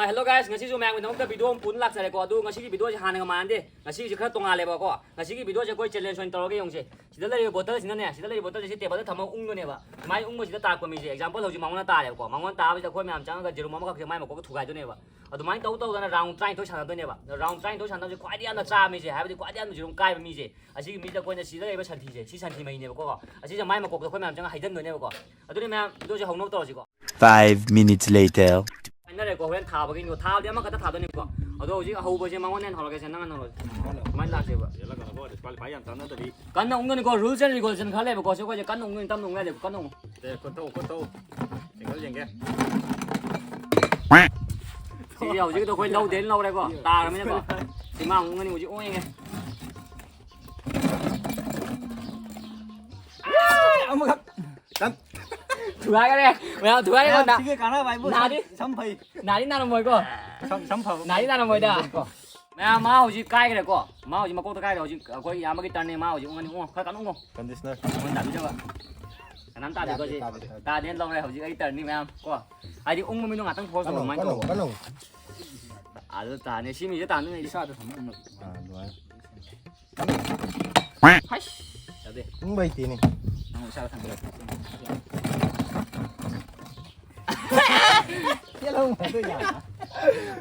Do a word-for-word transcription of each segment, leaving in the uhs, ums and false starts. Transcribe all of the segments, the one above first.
Hello guys, ꯉꯁꯤꯁꯨ ꯃꯌꯥꯝꯒꯤꯗꯃꯛꯇ video ꯑꯃ ꯄꯨꯅ ꯂꯥꯛꯆꯔꯦꯀꯣ꯫ ꯑꯗꯨ ꯉꯁꯤꯒꯤ video ꯁꯦ ꯍꯥꯟꯅꯒ ꯃꯥꯟꯅꯗꯦ꯫ ꯉꯁꯤꯒꯤꯁꯦ ꯈꯔ ꯇꯣꯉꯥꯜꯂꯦꯕꯀꯣ꯫ ꯉꯁꯤꯒꯤ video ꯁꯦ ꯑꯩꯈꯣꯏ challenge ꯑꯣꯏꯅ ꯇꯧꯔꯒꯦ ꯌꯦꯡꯁꯦ꯫ ꯁꯤꯗ ꯂꯩꯔꯤꯕ bottle ꯁꯤꯅꯅꯦ, ꯁꯤꯗ ꯂꯩꯔꯤꯕ bottle ꯁꯦ table ꯗ ꯊꯝꯃꯒ ꯎꯪꯗꯣꯏꯅꯦꯕ꯫ ꯁꯨꯃꯥꯏꯅ ꯎꯪꯕꯁꯤꯗ ꯇꯥꯔꯛꯄ ꯃꯤꯁꯦ, example ꯍꯧꯖꯤꯛ ꯃꯉꯣꯟꯗ ꯇꯥꯔꯦꯕꯀꯣ꯫ ꯃꯉꯣꯟꯗ ꯇꯥꯕꯁꯤꯗ ꯑꯩꯈꯣꯏ ꯃꯌꯥꯝ ꯆꯪꯉꯒ ꯖꯦꯔꯨꯝ ꯑꯃꯈꯛꯁꯦ ꯃꯥꯏ ꯃꯀꯣꯛꯇ ꯊꯨꯒꯥꯏꯗꯣꯏꯅꯦꯕ꯫ ꯑꯗꯨꯃꯥꯏꯅ ꯇꯧ ꯇꯧꯗꯅ round ꯇꯔꯥꯅꯤꯊꯣꯏ ꯁꯥꯟꯅꯗꯣꯏꯅꯦꯕ꯫ ꯑꯗꯣ round ꯇꯔꯥꯅꯤꯊꯣꯏ ꯁꯥꯟꯅꯕꯁꯦ ꯈ꯭ꯋꯥꯏꯗꯒꯤ ꯌꯥꯝꯅ ꯆꯥꯕ ꯃꯤꯁꯦ, ꯍꯥꯏꯕꯗꯤ ꯈ꯭ꯋꯥꯏꯗꯒꯤ ꯌꯥꯝꯅ ꯖꯦꯔꯨꯝ ꯀꯥꯏꯕ ꯃꯤꯁꯦ, ꯑꯁꯤꯒꯤ ꯃꯤꯁꯤꯗ ꯑꯩꯈꯣꯏꯅ ꯁꯤꯗ ꯂꯩꯔꯤꯕ ꯁꯟꯊꯤꯁꯦ, ꯁꯤ ꯁꯟꯊꯤ ꯃꯍꯤꯅꯦꯕꯀꯣ꯫ ꯑꯁꯤꯁꯦ ꯃꯥꯏ ꯃꯀꯣꯛꯇ ꯑꯩꯈꯣꯏ ꯃꯌꯥꯝ ꯆꯪꯉꯒ ꯍꯩꯖꯤꯟꯗꯣꯏꯅꯦꯕꯀꯣ꯫ ꯑꯗꯨꯗꯤ ꯃꯌꯥꯝ video ꯁꯦ ꯍꯧꯅꯕ ꯇꯧꯔꯁꯤꯀꯣ꯫ Five minutes later. ꯍꯥꯏꯅꯔꯦꯀꯣ, ꯍꯣꯔꯦꯟ ꯊꯥꯕꯒꯤꯅꯤꯀꯣ꯫ ꯊꯥꯕꯗꯤ ꯑꯃꯈꯛꯇ ꯊꯥꯗꯣꯏꯅꯤꯀꯣ꯫ ꯑꯗꯣ ꯍꯧꯖꯤꯛ ꯍꯧꯕꯁꯦ ꯃꯉꯣꯟꯗ ꯍꯦꯟꯅ ꯍꯧꯔꯒꯦꯁꯦ, ꯅꯪ ꯍꯥꯟꯅ ꯍꯧꯔꯁꯦ꯫ ꯀꯃꯥꯏꯅ ꯂꯥꯛꯁꯦꯕ? ꯌꯦꯜꯂꯛꯀꯅꯨꯀꯣ, disqualify ꯌꯥꯝ ꯆꯥꯟꯅꯗꯕꯤ꯫ ꯀꯟꯅ ꯎꯪꯒꯅꯤꯀꯣ, rules and regulation ꯈꯔ ꯂꯩꯕꯀꯣ꯫ ꯁꯤ ꯑꯩꯈꯣꯏꯁꯦ ꯀꯟꯅ ꯎꯪꯒꯅꯤ, ꯇꯞꯅ ꯎꯪ ꯌꯥꯗꯦꯕ, ꯀꯟꯅ ꯎꯪꯉꯨ꯫ ꯑꯦ, ꯈꯨꯠ ꯊꯧ, ꯈꯨꯠ ꯊꯧ꯫ Angle ꯌꯦꯡꯒꯦ꯫ ꯁꯤꯁꯦ ꯍꯧꯖꯤꯛꯀꯤꯗꯣ ꯑꯩꯈꯣꯏ ꯂꯧꯗꯦꯅ ꯂꯧꯔꯦꯀꯣ, ꯇꯥꯔꯕꯅꯤꯅꯀꯣ꯫ ꯁꯤ ꯃꯥ ꯎꯪꯒꯅꯤ, ꯍꯧꯖꯤꯛ ꯎꯪꯉꯦ꯫ ꯑꯃꯈꯛ꯫ ꯊꯨꯒꯥꯏꯈꯔꯦ꯫ ꯃꯌꯥꯝ ꯊꯨꯒꯥꯏꯈꯔꯦ꯫ ꯃꯌꯥꯝ ꯅꯥ-, ꯁꯤꯒꯤ ꯀꯥꯟꯅꯕ ꯍꯥꯏꯕꯨ ꯅꯥꯗꯤ? ꯁꯝ, ꯁꯝ ꯐꯩ꯫ ꯅꯥꯗꯤ ꯅꯥꯔꯝꯃꯣꯏꯀꯣ? ꯁꯝ, ꯁꯝ ꯐꯕ꯫ ꯅꯥꯗꯤ ꯅꯥꯔꯝꯃꯣꯏꯗ꯫ ꯃꯌꯥꯝ ꯃꯥ ꯍꯧꯖꯤꯛ ꯀꯥꯏꯈ꯭ꯔꯦꯀꯣ꯫ ꯃꯥ ꯍꯧꯖꯤꯛ ꯃꯀꯣꯛꯇ ꯀꯥꯏꯈ꯭ꯔꯦ꯫ ꯍꯧꯖꯤꯛ ꯑꯩꯈꯣꯏ ꯏꯌꯥꯝꯕꯒꯤ turn ꯅꯦ꯫ ꯃꯥ ꯍꯧꯖꯤꯛ ꯎꯪꯉꯅꯤ꯫ ꯎꯪꯉꯣ꯫ ꯈꯔ ꯀꯟꯅ ꯎꯪꯉꯣ꯫ Conditioner꯫ ꯃꯣꯏ ꯇꯥꯕꯤꯗꯕ꯫ ꯀꯅꯥꯝ ꯇꯥꯗꯦꯀꯣ ꯁꯤ꯫ ꯇꯥꯗꯦ, ꯇꯥꯗꯦ꯫ ꯇꯥꯗꯦꯅ ꯂꯧꯔꯦ ꯍꯧꯖꯤꯛ ꯑꯩ turn ꯅꯤ ꯃꯌꯥꯝ ꯀꯣ꯫ ꯍꯥꯏꯗꯤ ꯎꯪꯕ ꯃꯤꯗꯣ ꯉꯥꯛꯇꯪ pause ꯇꯧ꯫ ꯀꯟꯅ ꯎꯪꯉꯨ, ꯀꯃꯥꯏꯅ ꯀꯟꯅ ꯇꯧ? ꯎꯪꯉꯨ, ꯀꯟꯅ ꯎꯪꯉꯨ꯫ ꯑꯗꯨ ꯇꯥꯅꯤ꯫ ꯁꯤ ꯃꯤꯁꯦ ꯇꯥꯅꯤ꯫ ꯏꯁꯥꯗ ꯊꯝꯃ ꯎꯪꯉꯨ꯫ ꯑꯥ, ꯑꯗꯨꯃꯥꯏꯅ꯫ ꯍꯩꯁ! ꯌꯥꯗꯦ꯫ ꯎꯪꯕ ꯍꯩꯇꯦꯅꯦ꯫ ꯅꯪ ꯏꯁꯥꯗ ꯊꯝꯖꯤꯜꯂꯣ꯫ ꯆꯦꯜꯍꯧ, ꯑꯗꯨ ꯌꯥꯔꯦ꯫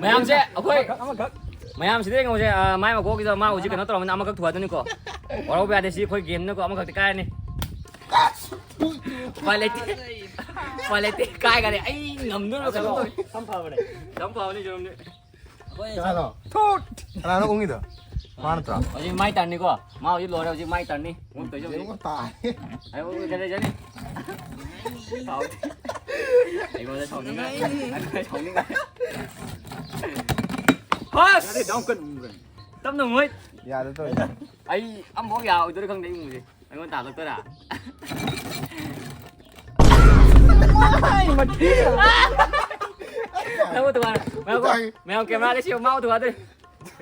ꯃꯌꯥꯝꯁꯦ ꯑꯩꯈꯣꯏ ꯑꯃꯈꯛ, ꯑꯃꯈꯛ꯫ ꯃꯌꯥꯝꯁꯤꯗ ꯌꯦꯡꯉꯧꯁꯦ, ꯑ, ꯃꯥꯏ ꯃꯀꯣꯛꯀꯤꯗ ꯃꯥ ꯍꯧꯖꯤꯛ ꯀꯩꯅꯣ ꯇꯧꯔꯝꯅꯤꯅ ꯑꯃꯈꯛ ꯊꯨꯒꯥꯏꯗꯣꯏꯅꯤꯀꯣ꯫ ꯋꯥꯔꯧꯕ ꯌꯥꯗꯦ, ꯁꯤ ꯑꯩꯈꯣꯏ game ꯅꯤꯅꯀꯣ, ꯑꯃꯈꯛꯇꯤ ꯀꯥꯏꯔꯅꯤ꯫ ꯎꯄꯥꯏ ꯂꯩꯇꯦ꯫ ꯎꯄꯥꯏ ꯂꯩꯇꯦ, ꯀꯥꯏꯈꯔꯦ꯫ ꯑꯩ ꯉꯝꯗꯣꯏꯔꯣ ꯀꯩꯅꯣ? ꯁꯝ ꯐꯕꯅꯦ꯫ ꯁꯝ ꯐꯕꯅꯦ, ꯖꯦꯔꯨꯝꯗꯤ꯫ ꯑꯩꯈꯣꯏ ꯀꯅꯥꯅꯣ? ꯊꯨꯠ! ꯀꯅꯥꯅꯣ ꯎꯪꯉꯤꯗꯣ? ꯃꯥ ꯅꯠꯇ꯭ꯔꯣ? ꯍꯧꯖꯤꯛ ꯃꯥꯏ turn ꯅꯤꯀꯣ꯫ ꯃꯥ ꯍꯧꯖꯤꯛ ꯂꯣꯏꯔꯦ, ꯍꯧꯖꯤꯛ ꯃꯥꯏ turn ꯅꯤ꯫ ꯎꯪꯉꯛꯇꯣꯏꯁꯦ ꯍꯧꯖꯤꯛ꯫ ꯌꯦꯡꯉꯣ ꯇꯥꯏ꯫ ꯑꯩ ꯎꯪꯉꯛꯇ꯭ꯔꯦ, ꯖꯦꯅꯤ꯫ ꯁꯥꯎꯗꯦ꯫ ꯑꯩꯉꯣꯟꯗ ꯁꯥꯎꯅꯤꯡꯉꯥꯏ꯫ ꯑꯩꯉꯣꯟꯗ ꯁꯥꯎꯅꯤꯡꯉꯥꯏ꯫ ꯍꯁ! ꯌꯥꯗꯦ, ꯗꯥꯎꯟ ꯀꯟ ꯎꯪꯕ꯭ꯔꯅꯦ? ꯇꯞꯅ ꯎꯪꯉꯣꯏ꯫ ꯌꯥꯗ ꯇꯧꯔꯤꯅꯦ꯫ ꯑꯩ ꯑꯃꯐꯥꯎ ꯌꯥꯔꯣꯏꯗꯣꯏꯔꯥ ꯈꯪꯗꯦ, ꯑꯩ ꯎꯪꯕꯁꯦ꯫ ꯑꯩꯉꯣꯟꯗ ꯇꯥꯜꯂꯛꯇꯣꯏꯔꯥ? ꯑꯩ ꯃꯊꯤ꯫ ꯃꯌꯥꯝ ꯎ ꯊꯨꯒꯥꯏꯔꯣ꯫ ꯃꯌꯥꯝ ꯀꯣ-, ꯃꯌꯥꯝ camera ꯗ ꯁꯤ ꯃꯥ ꯎ ꯊꯨꯒꯥꯏꯗꯣꯏ꯫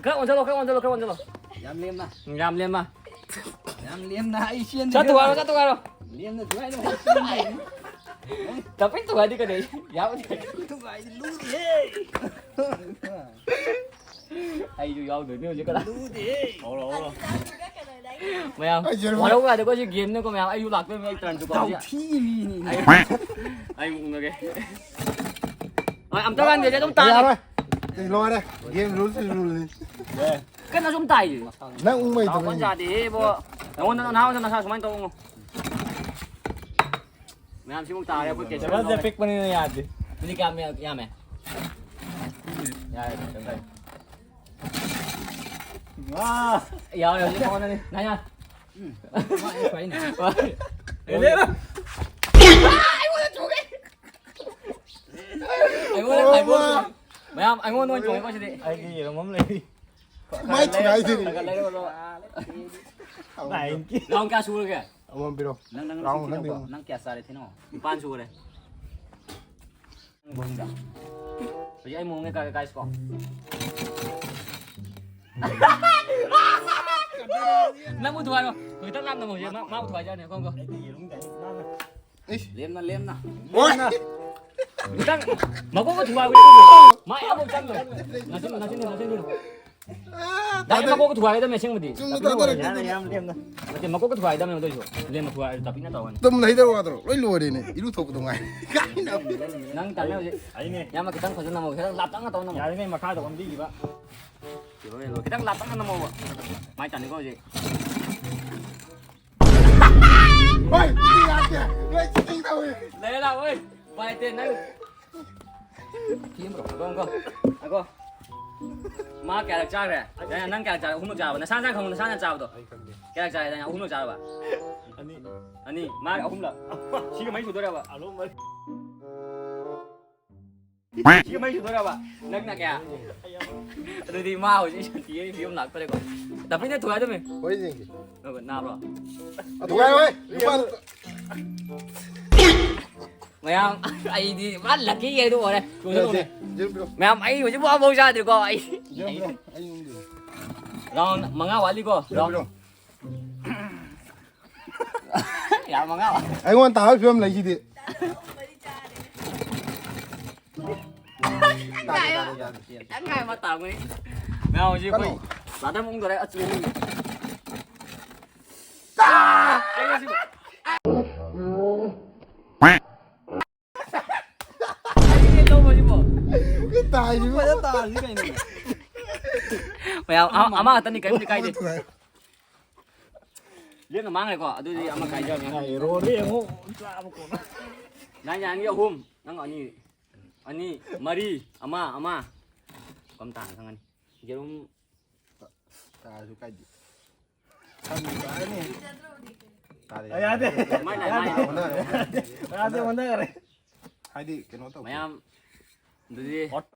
ꯈꯔ ꯑꯣꯟꯁꯤꯜꯂꯣ, ꯈꯔ ꯑꯣꯟꯁꯤꯜꯂꯣ, ꯈꯔ ꯑꯣꯟꯁꯤꯜꯂꯣ꯫ ꯌꯥꯝ ꯂꯦꯝꯅ꯫ ꯎꯝ, ꯌꯥꯝ ꯂꯦꯝꯃ꯫ ꯌꯥꯝ ꯂꯦꯝꯅ ꯑꯩ ꯆꯦꯟꯗꯣꯏꯅꯤ꯫ ꯆꯠ ꯊꯨꯒꯥꯏꯔꯣ, ꯆꯠ ꯊꯨꯒꯥꯏꯔꯣ꯫ ꯂꯦꯝꯅ ꯊꯨꯒꯥꯏꯅꯕ ꯑꯩ ꯆꯦꯟꯗꯣꯏꯅꯤ꯫ ꯇꯞꯄꯩ ꯊꯨꯒꯥꯏꯗꯤ ꯀꯩꯗꯧ? ꯌꯥꯎꯗꯦ꯫ ꯊꯨꯒꯥꯏꯗꯤ ꯂꯨꯗꯦꯍꯦ꯫ ꯑꯩꯁꯨ ꯌꯥꯎꯗꯣꯏꯅꯦ ꯍꯧꯖꯤꯛ ꯀꯅꯥ? ꯂꯨꯗꯦꯍꯦ꯫ ꯍꯧꯔꯣ, ꯍꯧꯔꯣ꯫ ꯃꯌꯥꯝ ꯑꯩ ꯖꯦꯔꯣ꯫ ꯋꯥꯔꯧ ꯌꯥꯗꯦꯀꯣ ꯁꯤ ꯒꯦꯝꯅꯤꯀꯣ ꯃꯌꯥꯝ꯫ ꯑꯩꯁꯨ ꯂꯥꯛꯇꯣꯏꯅꯦ ꯑꯩ ꯇꯔꯟꯁꯨꯀꯣ ꯍꯧꯖꯤꯛ꯫ ꯇꯥꯎꯊꯤ ꯃꯤꯅꯤ꯫ ꯑꯩ, ꯑꯩ ꯎꯪꯉꯒꯦ꯫ ꯍꯣꯏ, ꯑꯝꯇ ꯀꯥꯟꯗꯦꯁꯦ ꯑꯗꯨꯝ ꯇꯥꯔꯦ꯫ ꯌꯥꯔꯣꯏ꯫ ꯑꯩ ꯂꯣꯏꯔꯦ꯫ ꯒꯦꯝ ꯔꯨꯜꯁ ꯏꯁ ꯔꯨꯜꯅꯤ꯫ ꯀꯩꯅꯣ ꯁꯨꯝ ꯇꯥꯏꯌꯦ꯫ ꯅꯪ ꯎꯪꯕ ꯅꯥꯎ ꯍꯩꯇꯕꯩꯅꯦ꯫ ꯀꯣꯟ ꯌꯥꯗꯦꯍꯦ ꯏꯕꯣ꯫ ꯅꯉꯣꯟꯗ ꯅꯍꯥꯟ ꯅꯁꯥ ꯁꯨꯃꯥꯏꯅ ꯇꯧ ꯎꯪꯉꯣ꯫ ꯃꯌꯥꯝ ꯁꯤꯃꯨꯛ ꯇꯥꯔꯦ ꯑꯩꯈꯣꯏ ꯀꯦꯟꯁꯦꯜ ꯇꯦꯕꯜꯁꯦ ꯇꯧꯔꯦ꯫ ꯄꯤꯛꯄꯅꯤꯅ ꯌꯥꯗꯦ꯫ ꯃꯤꯅꯤꯠ ꯀꯌꯥꯝ ꯌꯥꯝ-, ꯌꯥꯝꯃꯦ? ꯌꯥꯔꯦ, ꯀꯩꯝ ꯇꯧꯔꯣꯏ꯫ ꯋꯥ! ꯌꯥꯎꯔꯦ, ꯍꯧꯖꯤꯛ ꯅꯉꯣꯟꯗꯅꯤ꯫ ꯅꯌꯥ꯫ ꯎꯝ꯫ ꯋꯥ! ꯑꯩꯉꯣꯟꯗ ꯊꯨꯒꯥꯏ꯫ ꯑꯩꯉꯣꯟꯗ ꯈꯥꯏꯕꯣꯛ꯫ ꯃꯌꯥꯝ ꯑꯩꯉꯣꯟꯗ ꯑꯣꯏꯅ ꯆꯣꯡꯉꯦꯀꯣ ꯁꯤꯗꯤ꯫ ꯑꯩꯒꯤ ꯌꯦꯔꯨꯝ ꯑꯃ ꯂꯩꯔꯤ꯫ ꯃꯥꯏ ꯊꯨꯒꯥꯏꯗꯣꯏꯅꯤ꯫ ꯈꯔ ꯈꯔ ꯂꯩꯔꯛꯑꯣ꯫ ꯅꯥꯏꯟꯒꯤ꯫ ꯔꯥꯎꯟ ꯀꯌꯥ ꯁꯨꯔꯒꯦ? ꯑꯃꯃꯝ ꯄꯤꯔꯣ꯫ ꯅꯪ, ꯅꯪ ꯔꯥꯎꯟ ꯁꯤ ꯅꯪꯗꯤ ꯊꯤꯅꯧꯀꯣ꯫ ꯑꯃ꯫ ꯅꯪ ꯀꯌꯥ ꯆꯥꯔꯦ ꯊꯤꯅꯧ꯫ ꯅꯤꯄꯥꯟ ꯁꯨꯔꯦ꯫ ꯍꯧꯖꯤꯛ ꯑꯩ ꯃꯑꯣꯡꯅꯦ ꯀꯥꯏ, ꯀꯥꯏꯁꯤꯀꯣ꯫ ꯅꯪꯕꯨ ꯊꯨꯒꯥꯏꯔꯣ꯫ ꯈꯤꯇꯪ ꯂꯥꯞꯅ ꯃꯣꯏꯁꯦ꯫ ꯃꯥ-, ꯃꯥꯕꯨ ꯊꯨꯒꯥꯏꯖꯔꯅꯤ꯫ ꯈꯣꯡ ꯀꯣ꯫ ꯑꯩꯗꯤ ꯌꯦꯔꯨꯝ ꯀꯥꯏ ꯆꯥꯔꯣꯏ꯫ ꯏꯁ꯫ ꯂꯦꯝꯅ, ꯂꯦꯝꯅ꯫ ꯑꯣꯏ! ꯈꯤꯇꯪ ꯃꯀꯣꯛꯇ ꯊꯨꯒꯥꯏꯕ꯫ ꯃꯥ ꯑꯃꯨꯛ ꯆꯪꯉꯣ꯫ ꯅꯆꯤꯟ, ꯅꯆꯤꯟ, ꯅꯆꯤꯟ꯫ ꯑꯥ, ꯗꯥꯏꯔꯦꯛ ꯇꯥꯗꯔꯦ꯫ ꯃꯀꯣꯛꯇ ꯊꯨꯒꯥꯏꯒꯗꯕꯅꯦ ꯑꯁꯦꯡꯕꯗꯤ꯫ ꯆꯨꯝꯅ ꯇꯥꯗꯔꯦ꯫ ꯌꯥꯔꯦ, ꯌꯥꯔꯦ, ꯂꯦꯝꯅ꯫ ꯅꯠꯇꯦ, ꯃꯀꯣꯛꯇ ꯊꯨꯒꯥꯏꯒꯗꯕꯅꯦ ꯑꯗꯨ ꯑꯣꯏꯁꯨ꯫ ꯂꯦꯝꯅ ꯊꯨꯒꯥꯏꯔꯗꯤ ꯇꯥꯄꯤꯛꯅ ꯇꯧꯔꯅꯤ꯫ ꯇꯨꯝꯅ ꯍꯩꯗꯧ ꯋꯥꯗ꯭ꯔꯣ? ꯂꯣꯏ ꯂꯣꯏꯔꯦꯅꯦ꯫ ꯏꯔꯨ ꯊꯣꯛꯄꯗꯣ ꯉꯥꯏ꯫ ꯀꯥꯏꯅ꯫ ꯅꯪ ꯇꯥꯟꯅ ꯍꯧꯖꯤꯛ꯫ ꯑꯩꯅꯦ꯫ ꯌꯥꯝꯅ ꯈꯤꯇꯪ ꯐꯖꯅ ꯅꯝꯃꯣ꯫ ꯈꯤꯇꯪ ꯂꯥꯞꯇꯛꯅ ꯇꯧ ꯅꯝꯃꯣ꯫ ꯌꯥꯔꯤꯉꯩ ꯃꯈꯥꯗ ꯑꯣꯟꯕꯤꯈꯤꯕ꯫ ꯈꯤꯇꯪ ꯂꯥꯞꯇꯛꯅ ꯅꯝꯃꯣꯕ꯫ ꯃꯥꯏ ꯇꯥꯅꯤꯀꯣ ꯍꯧꯖꯤꯛ꯫ ꯍꯣꯏ, ꯁꯤ ꯌꯥꯗꯦ꯫ ꯅꯣꯏ ꯆꯤꯇꯤꯡ ꯇꯧꯏ꯫ ꯂꯩꯔ ꯂꯥꯛꯑꯣꯏ꯫ ꯎꯄꯥꯏ ꯂꯩꯇꯦ ꯅꯪ꯫ ꯊꯦꯝꯕ꯭ꯔꯣ? ꯉꯥꯏꯈꯣ, ꯉꯥꯏꯈꯣ꯫ ꯉꯥꯏꯈꯣ꯫ ꯃꯥ ꯀꯌꯥꯔꯛ ꯆꯥꯈ꯭ꯔꯦ? ꯅꯪ, ꯅꯪ ꯀꯌꯥꯔꯛ ꯆꯥꯔꯦ? ꯑꯍꯨꯝꯂꯛ ꯆꯥꯔꯕ? ꯅꯁꯥ ꯅꯁꯥ ꯈꯪꯉꯨ, ꯅꯁꯥꯅ ꯆꯥꯕꯗꯣ꯫ ꯑꯩ ꯈꯪꯗꯦ꯫ ꯀꯌꯥꯔꯛ ꯆꯥꯔꯦ? ꯅꯪ ꯑꯍꯨꯝꯂꯛ ꯆꯥꯔꯕ? ꯑꯅꯤ꯫ ꯑꯅꯤ꯫ ꯃꯥ ꯑꯍꯨꯝꯂꯛ꯫ ꯁꯤꯒ ꯃꯔꯤ ꯁꯨꯗꯣꯔꯦꯕ꯫ ꯑꯂꯣ ꯃꯔꯤ꯫ ꯁꯤꯒ ꯃꯔꯤ ꯁꯨꯗꯣꯔꯦꯕ꯫ ꯅꯪꯅ ꯀꯌꯥ? ꯑꯗꯨꯗꯤ ꯃꯥ ꯍꯧꯖꯤꯛ ꯁꯥꯟꯇꯤꯒꯤ ꯐꯤꯕꯝ ꯂꯥꯛꯇꯣꯔꯦꯀꯣ꯫ ꯗꯥꯄꯤꯅ ꯊꯨꯒꯥꯏꯗꯧꯃꯤ꯫ ꯍꯣꯏ, ꯌꯦꯡꯒꯦ꯫ ꯅꯥꯕ꯭ꯔꯣ? ꯊꯨꯒꯥꯏꯔꯣꯏ꯫ ꯂꯨꯄꯥ ꯃꯌꯥꯝ, ꯑꯩꯗꯤ ꯄꯨꯔꯥ lucky ꯍꯥꯏꯗꯣ ꯑꯣꯏꯔꯦ꯫ ꯌꯥꯗꯦ꯫ ꯌꯦꯔꯨꯝ ꯄꯤꯔꯣ꯫ ꯃꯌꯥꯝ, ꯑꯩ ꯍꯧꯖꯤꯛꯐꯥꯎ ꯑꯃꯐꯥꯎ ꯆꯥꯗ꯭ꯔꯤꯀꯣ, ꯑꯩ꯫ ꯌꯦꯔꯨꯝ ꯄꯤꯔꯣ꯫ ꯑꯩ ꯌꯨꯝꯗ꯫ Round ꯃꯉꯥ ꯋꯥꯠꯂꯤꯀꯣ, ꯌꯦꯔꯨꯝ round꯫ ꯄꯤꯔꯣ꯫ ꯌꯥꯝ ꯃꯉꯥ ꯋꯥꯠꯂꯤ꯫ ꯑꯩꯉꯣꯟꯗ ꯇꯥꯕꯒꯤ ꯐꯤꯕꯝ ꯂꯩꯁꯤꯗꯤ꯫ ꯅꯪ ꯉꯥꯏ ꯑꯃ ꯇꯥꯒꯨꯅꯤ꯫ ꯃꯌꯥꯝ ꯍꯧꯖꯤꯛ ꯑꯩꯈꯣꯏ ꯀꯩꯅꯣ? ꯂꯥꯗ ꯑꯃꯨꯛ ꯇꯧꯔꯦ꯫ ꯑꯆꯨꯝ꯫ ꯀꯩꯅꯣ ꯁꯤꯕꯣ? ꯑꯩ ꯂꯧꯕꯁꯤꯕꯣ? ꯀꯩ ꯇꯥꯏꯁꯤꯕꯣ? ꯐꯖꯅ ꯇꯥꯔꯤꯁꯤ ꯀꯩꯅꯣ? ꯃꯌꯥꯝ ꯑꯃ, ꯑꯃ ꯈꯛꯇꯅꯤ, ꯀꯔꯤꯝꯇ ꯀꯥꯏꯗꯦ꯫ ꯂꯦꯝꯅ ꯃꯥꯡꯈ꯭ꯔꯦꯀꯣ꯫ ꯑꯗꯨꯗꯤ ꯑꯃ ꯀꯥꯏꯖꯔꯅꯤ꯫ ꯑꯦꯔꯣꯔꯦ ꯑꯃꯨꯛ ꯆꯥꯕ ꯀꯣꯟꯅ꯫ ꯅꯪ ꯑꯅꯤ ꯑꯍꯨꯝ, ꯅꯪ ꯑꯅꯤ, ꯑꯅꯤ, ꯃꯔꯤ, ꯑꯃ, ꯑꯃ꯫ ꯀꯝ ꯇꯥꯅ ꯈꯪꯉꯅꯤ꯫ ꯌꯦꯔꯨꯝ꯫ ꯇꯥꯔꯁꯨ ꯀꯥꯏꯗꯦ꯫ ꯁꯟ ꯇꯥꯔꯅꯤ꯫ ꯇꯥꯔꯦ꯫ ꯑ, ꯌꯥꯗꯦ꯫ ꯃꯥꯏ ꯂꯥꯏ, ꯃꯥꯏ ꯂꯥꯏ꯫ ꯌꯥꯗꯦ, ꯑꯣꯟꯅꯈ꯭ꯔꯦ꯫ ꯍꯥꯏꯗꯤ ꯀꯩꯅꯣ ꯇꯧ꯫ ꯃꯌꯥꯝ ꯑꯗꯨꯗꯤ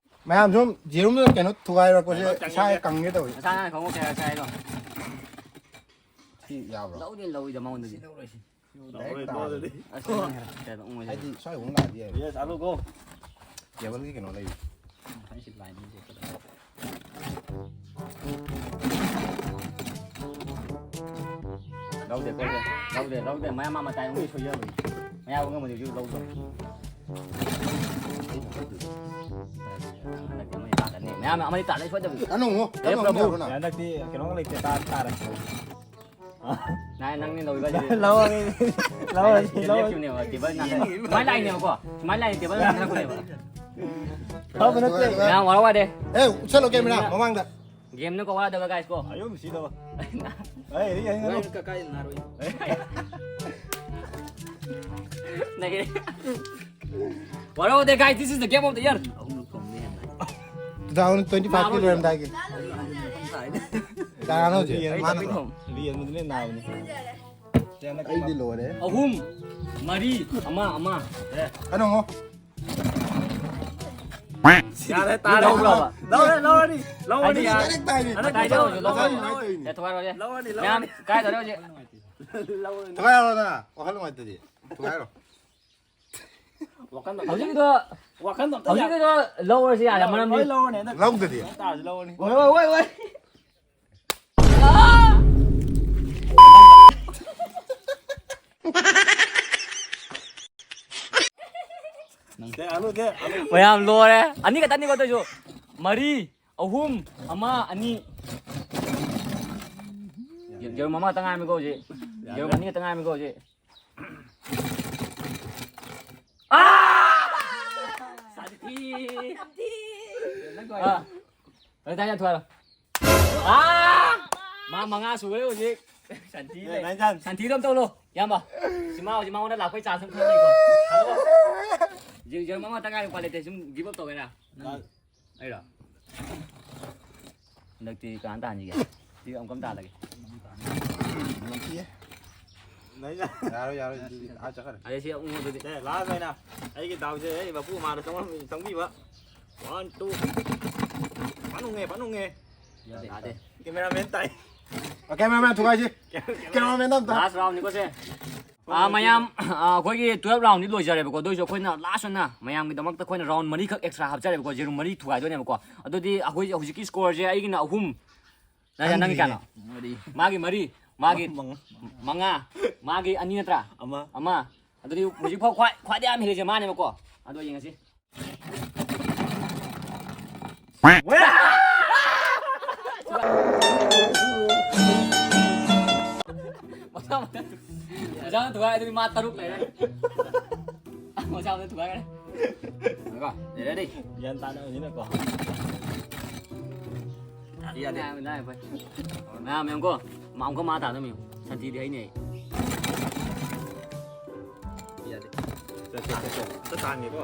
ꯃꯌꯥꯝ ꯁꯨꯝ ꯌꯦꯔꯨꯝꯗ ꯀꯩꯅꯣ ꯊꯨꯒꯥꯏꯔꯛꯄꯁꯦ ꯏꯁꯥ ꯀꯪꯒꯦ ꯇꯧꯋꯤ꯫ ꯅꯁꯥ ꯅꯥꯟꯅ ꯈꯪꯉꯨ ꯀꯌꯥ ꯆꯥꯏꯗꯣ꯫ ꯁꯤ ꯌꯥꯕ꯭ꯔꯣ? ꯂꯧꯗꯤ ꯂꯧꯏꯗ ꯃꯉꯣꯟꯗꯗꯤ꯫ ꯂꯧꯔꯣꯏ, ꯂꯧꯔꯣꯏ꯫ ꯑꯁ, ꯅꯪ ꯍꯦꯔꯥ, ꯀꯩꯅꯣ ꯎꯪꯉꯣꯏꯗ꯫ ꯍꯥꯏꯗꯤ ꯁ꯭ꯋꯥꯏ ꯑꯃꯨꯛ ꯂꯥꯛꯑꯗꯤ ꯌꯥꯏ꯫ Yes, hello, go. ꯇꯦꯕꯜꯒꯤ ꯀꯩꯅꯣ ꯂꯩ꯫ ꯐꯥꯏꯅꯦꯜ ꯁꯤꯠ ꯂꯥꯏꯟ ꯑꯃ ꯆꯠꯀꯗꯕ꯫ ꯂꯧꯗꯦ, ꯂꯧꯗꯦ, ꯂꯧꯗꯦ, ꯂꯧꯗꯦ꯫ ꯃꯌꯥꯝ ꯑꯃ ꯃꯇꯥꯏ ꯑꯃ ꯁꯣꯏꯖꯕꯅꯤ꯫ ꯃꯌꯥꯝ ꯑꯃꯗꯤ ꯍꯧꯖꯤꯛ ꯂꯧꯗꯣ꯫ ꯍꯟꯗꯛꯇꯤ ꯑꯃ ꯇꯥꯗꯅꯤ꯫ ꯃꯌꯥꯝ ꯑꯃꯗꯤ ꯇꯥꯗꯅꯤ ꯁꯣꯏꯗꯕꯅꯤ꯫ ꯀꯩꯅꯣ ꯑꯃꯨꯛ, ꯑꯦ, ꯀꯩꯅꯣ ꯑꯃꯨꯛ ꯄ꯭ꯔꯚꯨ꯫ ꯌꯥꯕ꯭ꯔꯣ ꯅꯪ? ꯍꯟꯗꯛꯇꯤ ꯀꯩꯅꯣ ꯂꯩꯇꯦ, ꯇꯥ-, ꯇꯥꯔꯦ꯫ ꯅꯥꯏ, ꯅꯪꯅꯦ ꯂꯧꯔꯤꯕ ꯍꯥꯏꯁꯤꯗꯤ꯫ ꯂꯧꯔꯅꯤ, ꯂꯧꯔꯅꯤ, ꯁꯤꯗ ꯂꯧꯔꯅꯤ꯫ ꯂꯦꯞꯈꯤꯕꯅꯦꯕ, ꯇꯦꯕꯜ ꯅꯥꯀꯟꯗ꯫ ꯁꯨꯃꯥꯏꯅ ꯂꯥꯛꯏꯅꯦꯕꯀꯣ, ꯁꯨꯃꯥꯏꯅ ꯂꯥꯛꯏꯅꯦ, ꯇꯦꯕꯜ ꯅꯥꯀꯟꯗ ꯊꯝꯃꯛꯄꯅꯦꯕ꯫ ꯐꯕ ꯅꯠꯇꯦ꯫ ꯃꯌꯥꯝ ꯋꯥꯔꯧ ꯌꯥꯗꯦ꯫ ꯑꯦ, ꯎꯠꯁꯜꯂꯣ ꯀꯦꯃꯦꯔꯥ ꯃꯃꯥꯡꯗ꯫ ꯒꯦꯝꯅꯀꯣ ꯋꯥꯗꯕ, guys ꯀꯣ꯫ ꯑꯌꯨꯝ ꯁꯤꯗꯕ꯫ ꯑꯩ, ꯑꯩ, ꯑꯩ, ꯑꯩ꯫ ꯅꯒꯦ꯫ ꯋꯥꯔꯧꯗꯦ, guys, this is the game of the year꯫ Two thousand twenty five ꯀꯤ ꯂꯣꯏꯔꯝꯗꯥꯏꯒꯤ꯫ ꯀꯅꯥꯅꯣ ꯍꯧꯖꯤꯛ? ꯃꯥꯅ ꯅꯠꯇ꯭ꯔꯣ? ꯔꯤꯌꯦꯜ ꯃꯗꯨꯅ ꯅꯥꯕꯅꯤ꯫ ꯑꯩꯗꯤ ꯂꯣꯏꯔꯦ꯫ ꯑꯍꯨꯝ, ꯃꯔꯤ, ꯑꯃ, ꯑꯃ꯫ ꯀꯩꯅꯣ ꯉꯣ? ꯌꯥꯔꯦ, ꯇꯥꯔꯦ꯫ ꯂꯧꯕ꯭ꯔꯣꯕ? ꯂꯧꯔꯦ, ꯂꯧꯔꯅꯤ, ꯂꯧꯔꯅꯤ, ꯍꯥꯏꯗꯤ ꯌꯥꯔꯦ꯫ Direct ꯇꯥꯏꯅꯦ꯫ ꯍꯟꯗꯛꯇꯤ ꯂꯧꯔꯅꯤ, ꯂꯧꯔꯅꯤ, ꯉꯁꯥꯏ ꯂꯧꯔꯅꯤ꯫ ꯁꯨꯃꯥꯏꯅ ꯇꯧꯔꯤꯅꯦ꯫ ꯑꯦ, ꯊꯨꯒꯥꯏꯔꯣꯁꯦ꯫ ꯂꯧꯔꯅꯤ, ꯂꯧꯔꯅꯤ꯫ ꯃꯌꯥꯝ ꯀꯥꯏꯗꯧꯔꯦ ꯍꯧꯖꯤꯛ? ꯂꯧꯔꯅꯤ꯫ ꯊꯨꯒꯥꯏꯔꯣꯗꯅ, ꯋꯥꯈꯜ ꯅꯨꯡꯉꯥꯏꯇ꯭ꯔꯗꯤ꯫ ꯊꯨꯒꯥꯏꯔꯣ꯫ ꯋꯥꯈꯜꯗꯣ ꯍꯧꯖꯤꯛꯀꯤꯗꯣ, ꯋꯥꯈꯜꯗꯣ ꯑꯝꯇ ꯌꯥ-, ꯍꯧꯖꯤꯛꯀꯤꯗꯣ ꯂꯧꯔꯁꯤ ꯌꯥꯔꯦ, ꯂꯧꯔꯅꯤ, ꯃꯔꯝꯗꯤ ꯂꯣꯏ ꯂꯧꯔꯅꯤ ꯍꯟꯗꯛ꯫ ꯂꯧꯗꯗꯤ꯫ ꯅꯪ ꯇꯥꯔꯁꯨ ꯂꯧꯔꯅꯤ꯫ ꯍꯣꯏ, ꯍꯣꯏ, ꯍꯣꯏ, ꯍꯣꯏ꯫ ꯁꯦ, ꯑꯅꯨ, ꯁꯦ, ꯑꯅꯨ꯫ ꯃꯌꯥꯝ ꯂꯣꯏꯔꯦ꯫ ꯑꯅꯤ ꯈꯛꯇꯅꯤꯀꯣ ꯑꯗꯨꯏꯁꯨ꯫ ꯃꯔꯤ, ꯑꯍꯨꯝ, ꯑꯃ, ꯑꯅꯤ꯫ ꯌꯦ-, ꯌꯦꯔꯨꯝ ꯑꯃꯈꯛꯇ ꯉꯥꯏꯔꯝꯃꯤꯀꯣ ꯍꯧꯖꯤꯛ꯫ ꯌꯥꯔꯦ꯫ ꯌꯦꯔꯨꯝ ꯑꯅꯤ ꯈꯛꯇ ꯉꯥꯏꯔꯝꯃꯤꯀꯣ ꯍꯧꯖꯤꯛ꯫ ꯑꯥ! ꯁꯥꯟꯇꯤ! ꯁꯥꯟꯇꯤ! ꯑꯥ꯫ ꯂꯣꯏ ꯇꯥꯏ, ꯌꯥꯊꯣꯛ ꯍꯥꯏꯔꯣ꯫ ꯑꯥ! ꯃꯥ ꯃꯉꯥ ꯁꯨꯔꯦ ꯍꯧꯖꯤꯛ꯫ ꯁꯥꯟꯇꯤ ꯂꯩ꯫ ꯅꯥꯏꯟ ꯆꯥꯟ꯫ ꯁꯥꯟꯇꯤꯗꯣ ꯑꯝ ꯇꯧꯍꯜꯂꯣ, ꯏꯌꯥꯝꯕ꯫ ꯁꯤ ꯃꯥ ꯍꯧꯖꯤꯛ ꯃꯉꯣꯟꯗ ꯂꯥꯛꯄꯩ ꯆꯥꯟꯁ ꯑꯝ ꯈꯪꯉꯤꯀꯣ꯫ ꯖꯤ-, ꯖꯤꯔꯣ ꯃꯉꯥ ꯇꯪ ꯉꯥꯏꯔꯦ, ꯎꯄꯥꯏ ꯂꯩꯇꯦ꯫ ꯁꯨꯝ ꯒꯤꯞ ꯑꯞ ꯇꯧꯒꯦꯔꯥ? ꯅꯪ꯫ ꯑꯩꯔꯣ? ꯍꯟꯗꯛꯇꯤ ꯀꯅꯥ ꯇꯥꯍꯟꯁꯤꯒꯦ? ꯁꯤ ꯑꯃꯨꯛꯀ ꯑꯃ ꯇꯥꯍꯜꯂꯒꯦ꯫ ꯅꯥꯏꯟ ꯆꯥꯟ꯫ ꯌꯥꯔꯣꯏ, ꯌꯥꯔꯣꯏ, ꯑꯗꯨꯗꯤ ꯑꯥ ꯆꯠꯈ꯭ꯔꯦ꯫ ꯑꯗꯩ ꯁꯤ ꯑꯃꯨꯛ ꯑꯗꯨꯗꯤ꯫ ꯁꯦ, ꯂꯥꯁ ꯑꯣꯏꯅ ꯑꯩꯒꯤ ꯗꯥꯎꯁꯦ ꯑꯩ ꯃꯄꯨ ꯃꯥꯅ ꯆꯪꯉꯝ-, ꯆꯪꯕꯤꯕ꯫ One, two. ꯐꯅꯨꯡꯉꯦ, ꯐꯅꯨꯡꯉꯦ꯫ ꯌꯥꯗꯦ, ꯌꯥꯗꯦ꯫ ꯀꯦꯃꯦꯔꯥꯃꯦꯟ ꯇꯥꯏ꯫ ꯑ, ꯀꯦꯃꯦꯔꯥꯃꯦꯟ ꯊꯨꯒꯥꯏꯁꯤ꯫ ꯀꯦꯃꯦꯔꯥꯃꯦꯟ꯫ ꯀꯦꯃꯦꯔꯥꯃꯦꯟ ꯑꯝꯇ꯫ ꯂꯥꯁ ꯔꯥꯎꯟꯅꯤꯀꯣ ꯁꯦ꯫ ꯑꯥ, ꯃꯌꯥꯝ, ꯑꯥ, ꯑꯩꯈꯣꯏꯒꯤ ꯇꯨꯌꯦꯜꯞ ꯔꯥꯎꯟꯗꯤ ꯂꯣꯏꯖꯔꯦꯕꯀꯣ꯫ ꯑꯗꯨ ꯑꯣꯏꯔꯁꯨ ꯑꯩꯈꯣꯏꯅ ꯂꯥꯁ ꯑꯣꯏꯅ ꯃꯌꯥꯝꯒꯤꯗꯃꯛꯇ ꯑꯩꯈꯣꯏꯅ ꯔꯥꯎꯟ ꯃꯔꯤꯈꯛ ꯑꯦꯛꯁꯇ꯭ꯔꯥ ꯍꯥꯞꯆꯔꯦꯕꯀꯣ꯫ ꯌꯦꯔꯨꯝ ꯃꯔꯤ ꯊꯨꯒꯥꯏꯗꯣꯏꯅꯦꯕꯀꯣ꯫ ꯑꯗꯨꯗꯤ ꯑꯩꯈꯣꯏ ꯍꯧꯖꯤꯛꯀꯤ ꯁ꯭ꯀꯣꯔꯁꯦ ꯑꯩꯒꯤꯅ ꯑꯍꯨꯝ, ꯅꯪ, ꯅꯪꯒꯤ ꯈꯪꯗ꯭ꯔꯤꯅꯦ꯫ ꯀꯌꯥꯅꯣ? ꯃꯔꯤ꯫ ꯃꯥꯒꯤ ꯃꯔꯤ, ꯃꯥꯒꯤ ꯃꯉꯥ꯫ ꯃꯉꯥ, ꯃꯥꯒꯤ ꯑꯅꯤ ꯅꯠꯇ꯭ꯔꯥ? ꯑꯃ꯫ ꯑꯃ꯫ ꯑꯗꯨꯗꯤ ꯍꯧꯖꯤꯛ ꯐꯥꯎ ꯈ꯭ꯋꯥꯏ, ꯈ꯭ꯋꯥꯏꯗꯩ ꯌꯥꯝ ꯍꯦꯜꯂꯤꯁꯦ ꯃꯥꯅꯦꯕꯀꯣ꯫ ꯑꯗꯣ ꯌꯦꯡꯉꯁꯤ꯫ ꯃꯁꯥ ꯃꯊꯟ-, ꯃꯁꯥ ꯃꯊꯟ ꯊꯨꯒꯥꯏ, ꯑꯗꯨꯗꯤ ꯃꯥ ꯇꯔꯨꯛ ꯂꯩꯔꯦ꯫ ꯃꯁꯥ ꯃꯊꯟ ꯊꯨꯒꯥꯏꯈ꯭ꯔꯦ꯫ ꯉꯥꯏꯈꯣ, ꯂꯩꯔꯦ꯫ ꯒ꯭ꯌꯥꯟ ꯇꯥꯅꯕꯅꯤꯅꯀꯣ꯫ ꯌꯥꯗꯦ꯫ ꯅꯥꯏ, ꯅꯥꯏ, ꯐꯩ꯫ ꯃꯌꯥꯝ ꯌꯦꯡꯉꯨꯀꯣ, ꯃꯥ ꯑꯃꯨꯛꯀ ꯃꯥ ꯇꯥꯗꯕ ꯌꯦꯡꯉꯨ꯫ ꯁꯟꯊꯤꯗꯤ ꯑꯩꯅꯦ꯫ ꯌꯥꯗꯦ꯫ ꯆꯠ, ꯆꯠ, ꯆꯠ, ꯆꯠ꯫ ꯑꯝꯇ ꯇꯥꯟꯒꯦꯀꯣ꯫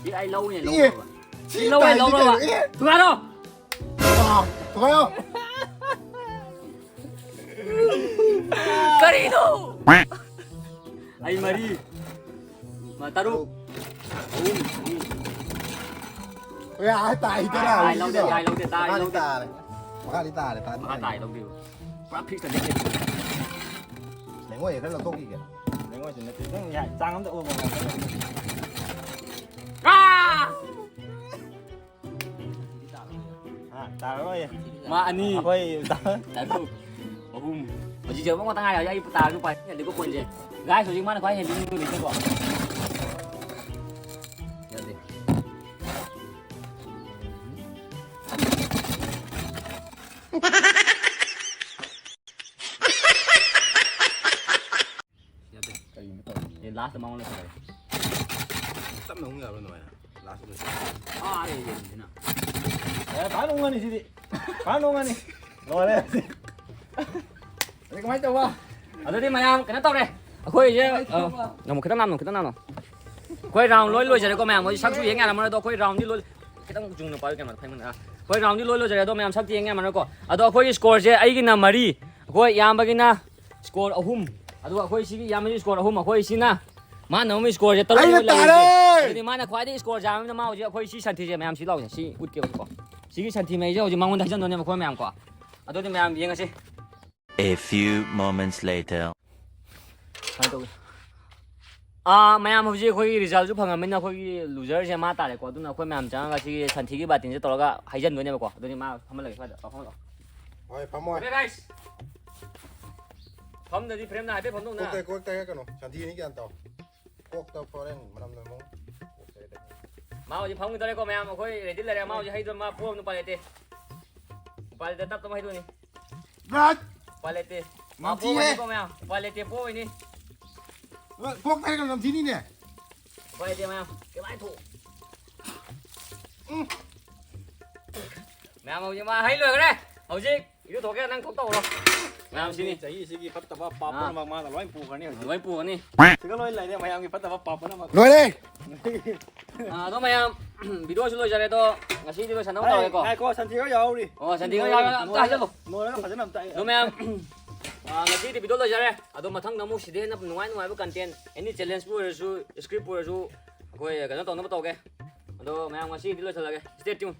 ꯁꯤ ꯑꯩ ꯂꯧꯅꯦ, ꯑꯦ, ꯂꯧꯔꯕ꯫ ꯁꯤ ꯁꯤ ꯂꯧꯔꯦ, ꯇꯥꯏꯁꯤ ꯂꯧꯔꯕ꯫ ꯀꯩꯅꯣ? ꯑꯦ꯫ ꯊꯨꯒꯥꯏꯔꯣ꯫ ꯑꯥ, ꯊꯨꯒꯥꯏꯔꯣ꯫ ꯀꯔꯤꯅꯣ? ꯑꯩ ꯃꯔꯤ꯫ ꯃꯥ ꯇꯔꯨꯛ꯫ ꯑꯍꯨꯝ꯫ ꯑꯍꯨꯝ꯫ ꯑꯦ, ꯑꯥ ꯇꯥꯏꯗꯅ ꯑꯥ, ꯑꯥ, ꯍꯧꯖꯤꯛꯀꯤꯗꯣ꯫ ꯂꯧꯗꯦ, ꯑꯥ, ꯂꯧꯗꯦ, ꯇꯥꯏ, ꯃꯈꯥꯗꯤ ꯂꯧꯗꯦ꯫ ꯇꯥꯔꯦ꯫ ꯃꯈꯥꯗꯤ ꯇꯥꯔꯦ, ꯇꯥꯗꯤ ꯃꯈꯥ ꯇꯥꯔꯦ꯫ ꯇꯥꯏ, ꯂꯧꯗꯦꯕ꯫ ꯄꯨꯔꯥ ꯐꯤꯛꯁꯇ ꯂꯦꯞꯄꯦ꯫ ꯂꯩꯉꯣꯏ ꯈꯔ ꯂꯧꯊꯣꯛꯈꯤꯒꯦ꯫ ꯂꯩꯉꯣꯏꯁꯨ ꯅꯠꯇꯦ꯫ ꯅꯪ ꯌꯥ-, ꯆꯥꯡ ꯑꯝꯗ ꯑꯣ-, ꯑꯣ-, ꯑꯣ-, ꯑꯥ! ꯍꯥ, ꯇꯥꯔꯔꯣꯏ꯫ ꯃꯥ ꯑꯅꯤ꯫ ꯑꯩꯈꯣꯏ ꯇꯥ- ꯇꯔꯨꯛ꯫ ꯑꯍꯨꯝ꯫ ꯍꯧꯖꯤꯛ ꯖꯦꯔꯣ ꯉꯥꯛꯇ ꯉꯥꯏꯔꯦ꯫ ꯑꯩ ꯇꯥꯔꯁꯨ ꯎꯄꯥꯏ ꯂꯩꯇꯦꯀꯣ ꯄꯣꯏꯟꯁꯦ꯫ ꯒꯥꯏꯁ, ꯍꯧꯖꯤꯛ ꯃꯥꯅ ꯈ꯭ꯋꯥꯏ ꯍꯦꯟꯕꯤꯅꯤꯡꯕ ꯂꯩꯇꯦꯀꯣ꯫ ꯂꯥꯁꯇ ꯃꯉꯣꯟꯗ ꯇꯧꯔꯦ꯫ ꯇꯞꯅ ꯍꯨꯝ ꯌꯥꯕ꯭ꯔꯥ ꯑꯗꯨꯃꯥꯏꯅ? ꯂꯥꯁ ꯑꯣꯏꯅ ꯑꯥ, ꯑꯩ ꯌꯦꯡꯁꯤꯅ꯫ ꯑꯦ, ꯐꯥꯅ ꯎꯪꯉꯅꯤ ꯁꯤꯗꯤ꯫ ꯐꯥꯅ ꯎꯪꯉꯅꯤ꯫ ꯂꯣꯏꯔꯦ꯫ ꯑꯗꯩ ꯀꯃꯥꯏꯅ ꯇꯧꯕ? ꯑꯗꯨꯗꯤ ꯃꯌꯥꯝ ꯀꯩꯅꯣ ꯇꯧꯔꯦ꯫ ꯑꯩꯈꯣꯏꯁꯦ, ꯑ, ꯅꯃꯨꯛ ꯈꯤꯇꯪ ꯅꯥꯝꯅꯣ, ꯈꯤꯇꯪ ꯅꯥꯝꯅꯣ꯫ ꯑꯩꯈꯣꯏ ꯔꯥꯎꯟ ꯂꯣꯏ ꯂꯣꯏꯖꯔꯦꯀꯣ ꯃꯌꯥꯝ꯫ ꯍꯧꯖꯤꯛ ꯁꯛꯁꯨ ꯌꯦꯡ ꯌꯥꯔꯝꯃꯔꯣꯏ ꯑꯗꯣ ꯑꯩꯈꯣꯏ ꯔꯥꯎꯟꯗꯤ ꯂꯣꯏ꯫ ꯈꯤꯇꯪ ꯆꯨꯝꯅ ꯄꯥꯏꯌꯨ ꯀꯩꯅꯣ ꯐꯩꯃꯟ-, ꯑ, ꯑꯩꯈꯣꯏ ꯔꯥꯎꯟꯗꯤ ꯂꯣꯏ ꯂꯣꯏꯖꯔꯦ ꯑꯗꯣ ꯃꯌꯥꯝ ꯁꯛꯇꯤ ꯌꯦꯡ ꯌꯥꯔꯝꯃꯔꯣꯏꯀꯣ꯫ ꯑꯗꯣ ꯑꯩꯈꯣꯏꯒꯤ ꯁ꯭ꯀꯣꯔꯁꯦ ꯑꯩꯒꯤꯅ ꯃꯔꯤ, ꯑꯩꯈꯣꯏ ꯏꯌꯥꯝꯕꯒꯤꯅ ꯁ꯭ꯀꯣꯔ ꯑꯍꯨꯝ, ꯑꯗꯨꯒ ꯑꯩꯈꯣꯏ ꯁꯤꯒꯤ ꯏꯌꯥꯝꯕꯒꯤ ꯁ꯭ꯀꯣꯔ ꯑꯍꯨꯝ, ꯑꯩꯈꯣꯏ ꯁꯤꯅ ꯃꯥꯅ ꯑꯃꯨꯛ ꯁ꯭ꯀꯣꯔꯁꯦ ꯇꯔꯨꯛ ꯑꯩꯅ ꯑꯣꯏ ꯂꯩꯔꯤꯁꯦ꯫ ꯇꯥꯔꯦ! ꯑꯗꯨꯗꯤ ꯃꯥꯅ ꯈ꯭ꯋꯥꯏꯗꯒꯤ ꯁ꯭ꯀꯣꯔ ꯌꯥꯝꯕꯅꯤꯅ ꯃꯥ ꯍꯧꯖꯤꯛ ꯑꯩꯈꯣꯏ ꯁꯤ ꯁꯟꯊꯤꯁꯦ ꯃꯌꯥꯝ ꯁꯤ ꯂꯥꯎꯁꯦ, ꯁꯤ ꯎꯠꯀꯦꯕꯀꯣ꯫ ꯁꯤꯒꯤ ꯁꯟꯊꯤ ꯃꯍꯤꯁꯦ ꯍꯧꯖꯤꯛ ꯃꯉꯣꯟꯗ ꯍꯩꯖꯤꯟꯗꯣꯏꯅꯦꯕ ꯑꯩꯈꯣꯏ ꯃꯌꯥꯝ ꯀꯣ꯫ ꯑꯗꯨꯗꯤ ꯃꯌꯥꯝ ꯌꯦꯡꯉꯁꯤ꯫ A few moments later. ꯀꯃꯥꯏꯅ ꯇꯧꯒꯦ? ꯑꯥ, ꯃꯌꯥꯝ ꯍꯧꯖꯤꯛ ꯑꯩꯈꯣꯏꯒꯤ ꯔꯤꯖꯜꯁꯨ ꯐꯪꯉꯕꯅꯤꯅ ꯑꯩꯈꯣꯏꯒꯤ ꯂꯨꯖꯔꯁꯦ ꯃꯥ ꯇꯥꯔꯦꯀꯣ꯫ ꯑꯗꯨꯅ ꯑꯩꯈꯣꯏ ꯃꯌꯥꯝ ꯆꯪꯉꯒ ꯁꯤꯒꯤ ꯁꯟꯊꯤꯒꯤ ꯕꯥꯇꯤꯟꯁꯦ ꯇꯧꯔꯒ ꯍꯩꯖꯤꯟꯗꯣꯏꯅꯦꯕꯀꯣ꯫ ꯑꯗꯨꯗꯤ ꯃꯥ ꯐꯝꯍꯜꯂꯒꯦ ꯁ꯭ꯋꯥꯏꯗ꯫ ꯂꯥꯛꯑꯣ, ꯐꯝꯍꯜꯂꯛꯑꯣ꯫ ꯍꯣꯏ, ꯐꯝꯃꯣ꯫ Okay, guys. ꯐꯝꯗꯗꯤ ꯐ꯭ꯔꯦꯝꯅ ꯍꯥꯏꯐꯦꯠ ꯐꯝꯗꯧꯅ꯫ ꯀꯣꯛꯇ ꯀꯣꯛꯇ ꯀꯩꯅꯣ ꯁꯟꯊꯤꯅꯤ ꯒ꯭ꯌꯥꯟ ꯇꯥꯎ꯫ ꯀꯣꯛꯇ ꯐꯣꯔꯦꯟ ꯃꯅꯝ ꯅꯝꯃꯣ꯫ ꯃꯥ ꯍꯧꯖꯤꯛ ꯐꯝꯈꯤꯗꯧꯔꯦꯀꯣ ꯃꯌꯥꯝ꯫ ꯑꯩꯈꯣꯏ ꯔꯦꯗꯤ ꯂꯩꯔꯦ꯫ ꯃꯥ ꯍꯧꯖꯤꯛ ꯍꯩꯗꯣꯏ, ꯃꯥ ꯄꯣꯕ ꯎꯄꯥꯏ ꯂꯩꯇꯦ꯫ ꯎꯄꯥꯏ ꯂꯩꯇꯦ, ꯇꯞ ꯇꯞꯅ ꯍꯩꯗꯣꯏꯅꯤ꯫ ꯔꯥꯠ! ꯎꯄꯥꯏ ꯂꯩꯇꯦ꯫ ꯃꯥ ꯅꯝꯊꯤꯍꯦ꯫ ꯄꯣꯕꯅꯤꯀꯣ ꯃꯌꯥꯝ꯫ ꯎꯄꯥꯏ ꯂꯩꯇꯦ, ꯄꯣꯕꯅꯤ꯫ ꯀꯣꯛꯇ ꯀꯩꯅꯣ ꯅꯝꯊꯤꯅꯤꯅꯦ꯫ ꯎꯄꯥꯏ ꯂꯩꯇꯦ ꯃꯌꯥꯝ꯫ ꯀꯃꯥꯏꯅ ꯊꯣꯛ? ꯎꯝ꯫ ꯃꯌꯥꯝ ꯍꯧꯖꯤꯛ ꯃꯥ ꯍꯩ ꯂꯣꯏꯈ꯭ꯔꯦ꯫ ꯍꯧꯖꯤꯛ ꯏꯔꯨ ꯊꯣꯛꯀꯦ, ꯅꯪ ꯊꯣꯛ ꯇꯧꯔꯣ꯫ ꯃꯌꯥꯝ ꯁꯤꯅꯤ꯫ ꯆꯍꯤꯁꯤꯒꯤ ꯐꯠꯇꯕ ꯄꯥꯞ ꯑꯥ꯫ ꯄꯨꯝꯅꯃꯛ ꯃꯥꯅ ꯂꯣꯏ ꯄꯨꯈ꯭ꯔꯅꯤ ꯍꯧꯖꯤꯛ꯫ ꯂꯣꯏ ꯄꯨꯒꯅꯤ꯫ ꯁꯤꯒ ꯂꯣꯏ ꯂꯩꯔꯦ ꯃꯌꯥꯝꯒꯤ ꯐꯠꯇꯕ ꯄꯥꯞ ꯄꯨꯝꯅꯃꯛ꯫ ꯑꯥ, ꯑꯗꯣ ꯃꯌꯥꯝ, video ꯁꯤ ꯂꯣꯏꯖꯔꯦ ꯑꯗꯣ ꯉꯁꯤꯗꯤ ꯂꯣꯏꯁꯟꯅꯕ ꯑꯩ, ꯇꯧꯔꯒꯦꯀꯣ꯫ ꯉꯥꯏꯈꯣ, ꯁꯟꯊꯤꯒ ꯌꯥꯎꯔꯤ꯫ ꯑꯣ, ꯁꯟꯊꯤꯒ ꯌꯥꯎꯔꯤ, ꯑꯝꯇ ꯍꯥꯏꯖꯜꯂꯣ꯫ ꯅꯣꯏꯔꯒ ꯐꯖꯅ ꯑꯝꯇ ꯑꯩ ꯑꯗꯣ ꯃꯌꯥꯝ, ꯑꯥ, ꯉꯁꯤꯗꯤ video ꯂꯣꯏꯖꯔꯦ꯫ ꯑꯗꯣ ꯃꯊꯪꯗ ꯑꯃꯨꯛ ꯁꯤꯗꯩ ꯍꯦꯟꯅ ꯅꯨꯡꯉꯥꯏ ꯅꯨꯡꯉꯥꯏꯕ content, any challengeꯄꯨ ꯑꯣꯏꯔꯁꯨ, scriptꯄꯨ ꯑꯣꯏꯔꯁꯨ, ꯑꯩꯈꯣꯏ ꯀꯩꯅꯣ ꯇꯧꯅꯕ ꯇꯧꯒꯦ꯫ ꯑꯗꯣ ꯃꯌꯥꯝ ꯉꯁꯤꯗꯤ ꯂꯣꯏꯁꯜꯂꯒꯦ꯫ Stay tuned꯫